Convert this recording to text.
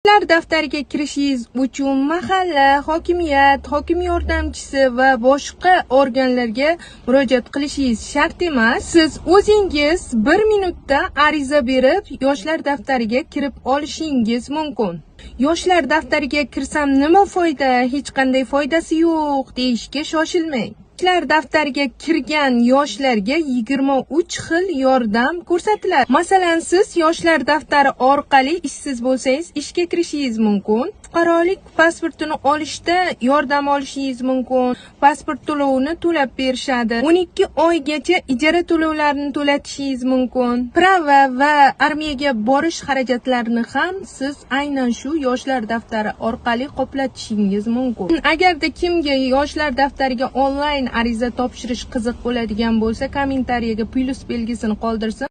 Yoshlar daftariga kirishingiz uchun mahalla, hokimiyat, hokim yordamchisi va boshqa organlarga murojaat qilishingiz shart emas. Siz o'zingiz 1 minutda ariza berib, Yoshlar daftariga kirib olishingiz mumkin. Yoshlar daftariga kirsam nima foyda, hech qanday foydasi yo'q deyishga shoshilmang. Yoshlar daftariga kirgan yoshlarga 23 xil yordam ko'rsatiladi. Masalan, siz Yoshlar daftari orqali ishsiz bo'lsangiz, ishga kirishingiz mumkin. Fuqarolik pasportini olishda yordam olishingiz mumkin. Pasport to'lovini to'lab berishadi. 12 oygacha ijara to'lovlarini to'latishingiz mumkin. Prava va armiyaga borish xarajatlarini ham siz aynan shu Yoshlar daftari orqali qoplatishingiz mumkin. Agarda kimga Yoshlar daftariga onlayn ariza topshirish qiziq bo'ladigan bo'lsa, kommentariyaga plyus belgisini qoldirsin.